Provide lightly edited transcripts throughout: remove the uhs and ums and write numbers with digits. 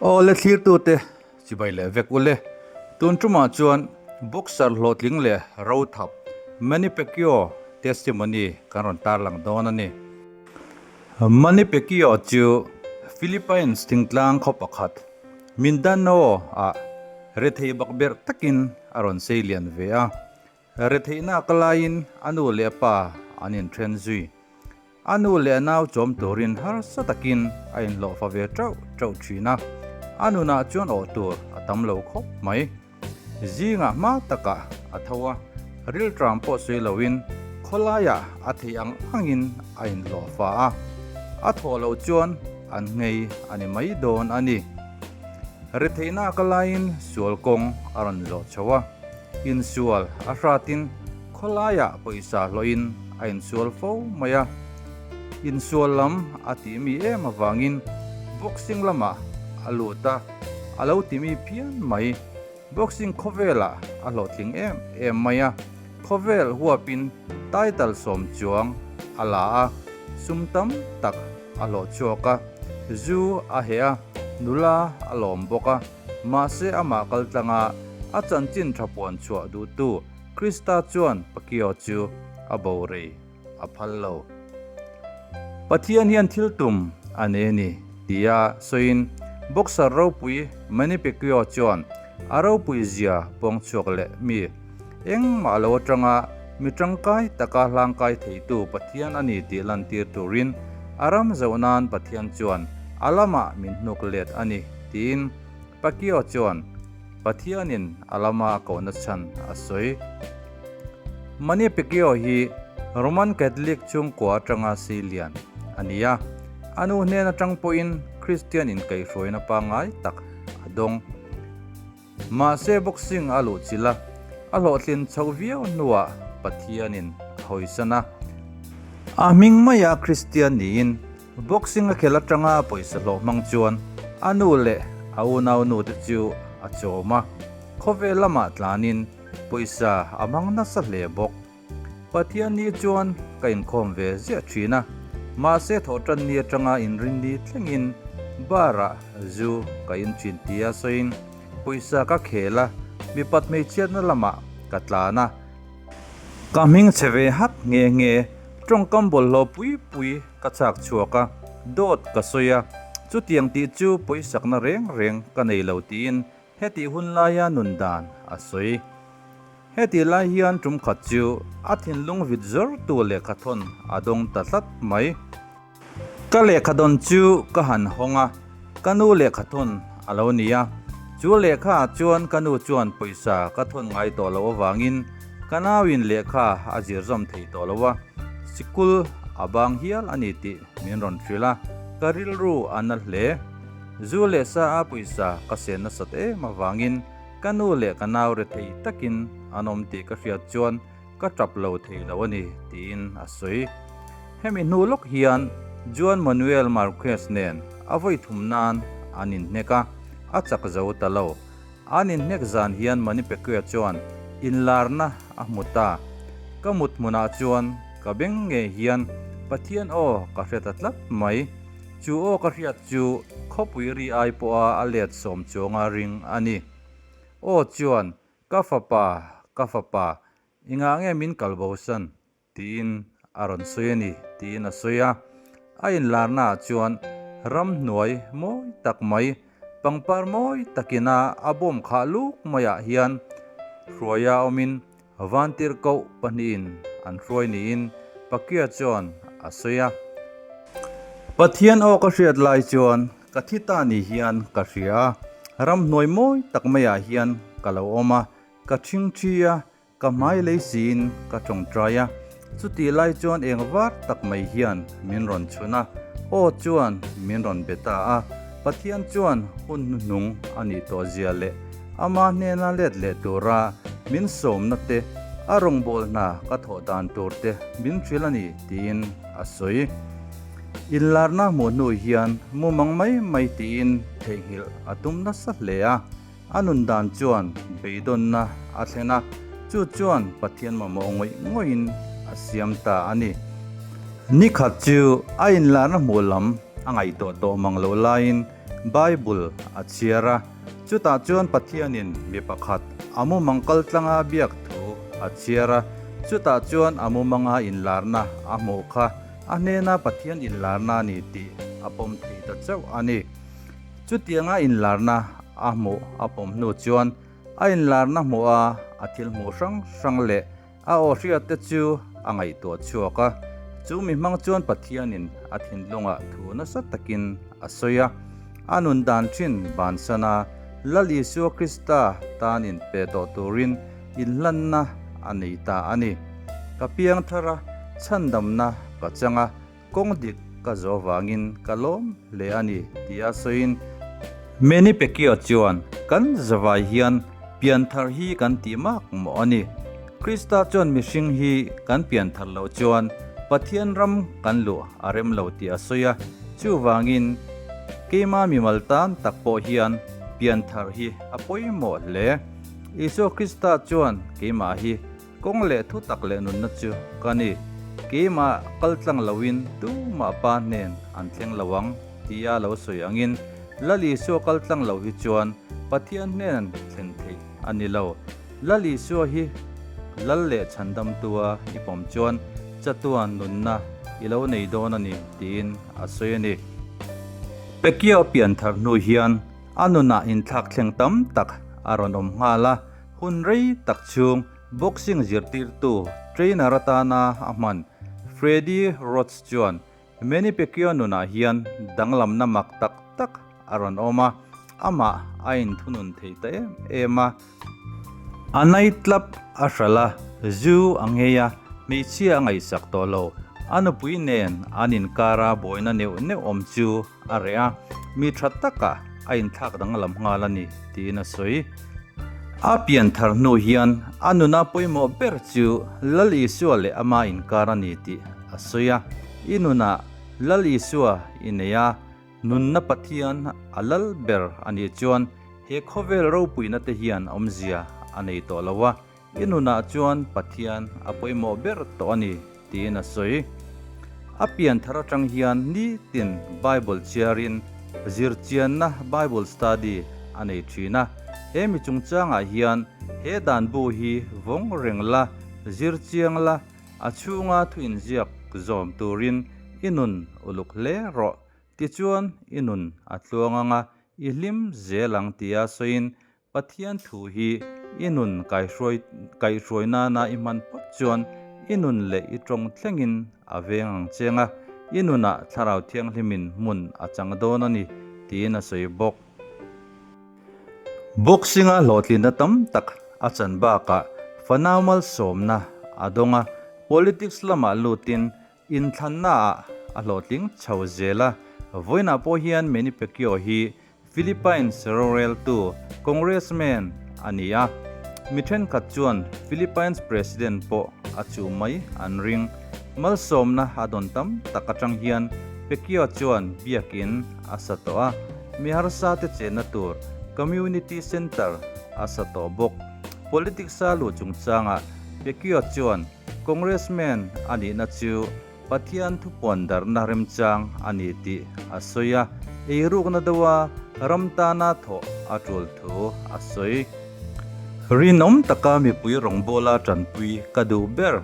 Aw le thlirtute chibai leh vek ule. Tun tumah chuan boxer hlawhtling leh rothap Manny Pacquiao testimony kan rawn tarlang dawn a ni. Manny Pacquiao chu Philippines thingtlang khaw pakhat Mindanao ah rethei bakberh takin a rawn sei lian ve a. Retheihna ka laiin a nu leh a pa an inthen zui. A nu leh a nau chawm turin harsa takin a inhlawhfa ve teuh teuh thin a, a nunah chuan awh tur a tam lo khawp mai. Zingah hma takah a tho a, rilṭam pawh sawi loin khawlaiah a theih ang angin a inhlawhfa a, a thawh loh chuan an nghei a ni mai dawn a ni. Retheihna ka laiin sual kawng a rawn zawh chho a. Insual a hratin khawlaiah pawisa hlawhin a insual fo mai a, insual lam a tih mi em avangin boxing lamah a lut a, a lo ti mi phian mai. Boxing khawvelah a hlawhtling em em mai a, khawvel huapin title sawm chuang a la a, sum tam tak a hlawh chhuak a, zu a heh a, nula a lawm bawk a. Mahse amah kaltlanga a chanchin tha puan chhuah duhtu Krista chuan Pacquiao chu a bo rei a phal lo. Pathian hian thil tum a nei a ni, tia sawiin boxer ropui Manny Pacquiao chuan a ropui zia pawng chhuak leh mi engmah lo atanga mi tangkai taka hlangkai theitu Pathian a ni tih lantir turin a ram zoh nan Pathian chuan a lamah min hnuk let a ni. Tiin Pacquiao chuan Pathianin a lama a kohna chhan a sawi. Manny Pacquiao hi Roman Catholic chhungkua atanga Sicilian a ni a, a nu hnen atang pawhin Kristian inkaihhruaina pangngai tak a dawng. Mahse boxing a luh chilh a, a hlawhtlin chhoh viau hnuah Pathianin a hawisan a. A hming maia Kristian niin Boxing a khelh atanga pawisa hlawh hmang chuan a nu leh a unau nu te chu a chawm a, khawvel lamah tlanin pawisa a hmang nasa hle bawk. Pathian ni chuan ka inkhawm ve ziah thin a, mahse thawhtan ni atanga inrinni thlengin bar-ah zu ka in thin tia sawiin pawisa ka khel a, mipat hmeichhiatna lamah ka tlan a. Ka hming chhe ve hat nghe nghe, tawngkam bawlhhlawh pui pui ka chak chhuak a, dawt ka sawi a, chutiang tih chu pawisakna reng reng ka nei lo tiin hetih hun laia nun dan a sawi. Hetih lai hian tum khat chu a thinlung vit zawr tu lehkhathawn a dawng ta tlat mai. Ka lehkhadawn chu ka han hawng a, ka nu lehkhathawn a lo ni a. Chu lehkha ah chuan ka nu chuan pawisa ka thawn ngai tawh loh avangin ka nauin lehkha a zir zawm thei tawh lo a, sikul a bang hial a ni tih min rawn hrilh a, ka rilru a na hle. Zu leh sa a pawisa ka sen nasat em avangin ka nu leh ka nau rethei takin an awm tih ka hriat chuan Ka tap lo thei lo a ni, tiin a sawi. Hemi hnu lawk hian Juan Manuel Marquez nen a vawi thum nan an inhnek a, a chak zo ta lo. An inhnek zan hian Manny Pacquiao chuan inlarna a hmu ta. Ka mut hmunah chuan ka beng ngei hian Pathian aw ka hre ta tlat mai. Chu aw ka hriat chu khawpui ri ai pawha a let sawm chuanga ring a ni. Aw chuan Ka fapa, ka fapa, i ngah nge min kal bo san? tiin a rawn sawi a ni, tiin a sawi a. A inlarnaah chuan ramhnuai mawi tak mai, pangpar mawi takina a bawm khah luk maiah hian hruaia awmin vantirhkoh pahnihin an hruai niin Pakia chuan a sawi a. Pathian aw ka hriat lai chuan Ka thi ta ni hian ka hria a, ramhnuai mawi tak maiah hian ka lo awm a, ka ṭhingṭhi a, ka hmai lei siin ka ṭawngṭai a, chutih lai chuan eng var tak mai hian min rawn chhun a, aw chuan min rawn be ta a, Pathian chuan hun hnuhnung a nih tawh zia leh ama hnena let leh tura min sawmna te, a rawngbâwl hna ka thawh dan tur te min hrilh a ni tiin a sawi. Inlarna hmuh hnu hian mumang mai mai tiin theihnghilh a tum nasa hle a, a nun dan chuan beidawnna a thlen a, chu chuan Pathian mamawh ngawih ngawihin a siam ta a ni. Nikhat chu a inlarna hmuh lam a ngaihtuah tawh mang loh laiin Bible a chhiar a, chutah chuan Pathianin mi pakhat a mumang kaltlanga biak thu a chhiar a, chutah chuan a mumanga inlarna a hmuh kha a hnena Pathian inlarna a ni tih a pawm thei ta chauh a ni. Chutianga inlarna a hmuh a pawm hnu chuan a inlarna hmuh a a thil hmuh hrang hrang leh A aw hriatte chu a ngaihtuah chhuak a, chu mi hmang chuan Pathianin a thinlungah thu nasa takin a sawi a. A nun dan thin bansana Lal Isua Krista tan inpe tawh turin inhlanna a nei ta a ni. Ka piang thar a, chhandamna ka chang a, Kawng dik ka zawh vangin ka lawm hle a ni tia sawiin Manny Pacquiao chuan kan zavai hian pianthar hi kan tih mak mawh a ni. Krista chuan mihring hi kan pianthar loh chuan Pathian ram kan luh a rem lo tih a sawi a, chuvangin keima mimal tan tak pawh hian pianthar hi a pawimawh hle. Isua Krista chuan keimah hi Kawng leh thu tak leh nunna chu ka ni. Keimah kal tlang loin tumah pa hnen an thleng lo ang tia lo sawi angin Lal Isua kal tlang lo hi chuan Pathian hnen thlen theih a ni lo. Lal Isua hi Lal leh Chhandamtua i pawm chuan chatuan nunna i lo nei dawn a ni tiin a sawi a ni. Pacquiao pianthar hnu hian a nunah inthlak thleng tam tak a rawn awm nghal a. Hun rei tak chhung boxing zirtirtu trainer atana a hman Freddie Roach chuan Manny Pacquiao nunah hian danglamna mak tak tak a rawn awm a, amah a inthunun thei ta em em a. A night club a hralh a, zu a nghei a, hmeichhia a ngaihsak tawh lo. A nupui nen an inkara buaina neuh neuh awm chu a reh a, mi tha takah a inthlak danglam nghal a ni tiin a sawi. A pian thar hnu hian a nuna pawimawh ber chu Lal Isua leh ama inkar a ni tih a sawi a. I nunah Lal Isua i nei a, nunna Pathian a lal ber a nih chuan he khawvel ropuina te hian awmzia a nei tawh lo a, I nunah chuan Pathian a pawimawh ber tawh a ni, tiin a sawi. A pian thar atang hian nitin Bible chhiarin zirchianna Bible study a nei thin a. He mi chungchangah hian he dan bu hi vawng reng la, zirchiang la, a chhunga thu inziak zawm turin i nun uluk hle rawh. Tichuan i nun a tluang anga i hlim zel ang tia sawiin Pathian thu hi i nun kaihruai kaihhruai nana i hman phawt chuan i nun leh i tawng thlengin a veng ang cheng a, i nunah Thlarau Thianghlimin hmun a chang dawn a ni, tiin a sawi bawk. Boxing-a hlawhtlinna tam tak a chan bakah fanau malsawmna a dawng a, politics lamah lutin Inthlannaah a hlawhtling chho zel a, vawiinah pawh hian Manny Pacquiao hi Philippines roreltu Congressman a ni a, mi thenkhat chuan Philippines President pawh a chuh mai an ring. Malsawmna a dawn tam tak atang hian Pacquiao chuan biakin a sa tawh a, mi harsa te chenna tur Community Center a sa tawh bawk. Politics-a luh chungchangah Pacquiao chuan Congressman a nihna chu Pathian thupuan darhna remchang a ni tih a sawi a, eirukna deuha ram tana thawh a tul thu a sawi. Rinawm taka mipui rawngbawla tanpui ka duh ber.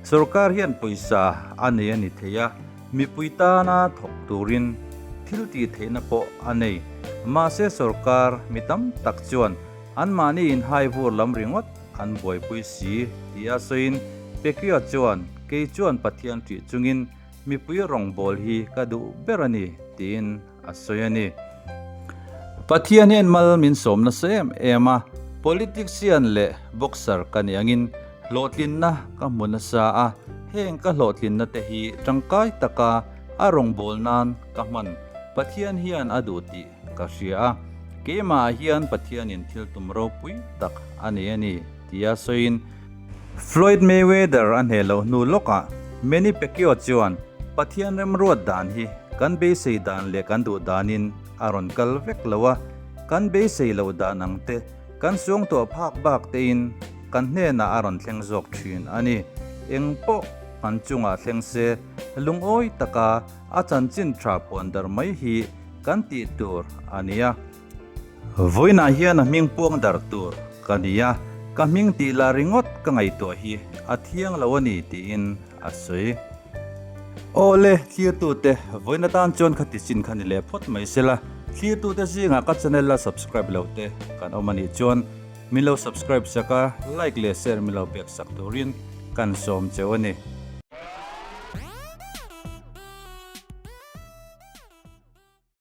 Sorkar hian pawisa a nei a ni thei a, mipui tana thawk turin thil tih theihna pawh a nei. Mahse sorkar mi tam tak chuan anmahni inhai vur lam ringawt An buaipui si tia sawiin Pekio chuan kei chuan Pathian ṭih chungin mipui rawngbâwl hi ka duh ber a ni tiin a sawi a ni. Pathian hian mal min sawm nasa em em a, politician leh boxer ka nih angin hlawhtlinna ka hmu nasa a, heng ka hlawhtlinna te hi ṭangkai taka a rawngbâwl nan ka hman Pathian hian a duh tih Ka hria a, keimahah hian Pathianin thil tum ropui tak a nei a ni, tia sawiin Floyd Mayweather a hneh loh hnu lawkah Manny Pacquiao chuan Pathian remruat dan hi kan beisei dan leh kan duh danin a rawn kal vek lo a, kan beisei loh dan ang te, kan suangtuah phak bak tein kan hnenah a rawn thleng zawk thin a ni. Eng pawh kan chungah thleng se, lungawi taka a chanchin tha puan dar mai hi. kan tih tur a ni a. Vawiinah hian a hming puang dar tur ka ni a, ka hming tih lah ringawt ka ngaihtuah hi a thiang lo a ni tiin a sawi. Aw le, thlirtute, vawiin atan chuan kha ti chin kha ni leh phawt mai sela, thlirtute zingah ka channel la subscribe lo te kan awm a nih chuan min lo subscribe sak a, like leh share min lo pek sak turin kan sawm cheu a ni.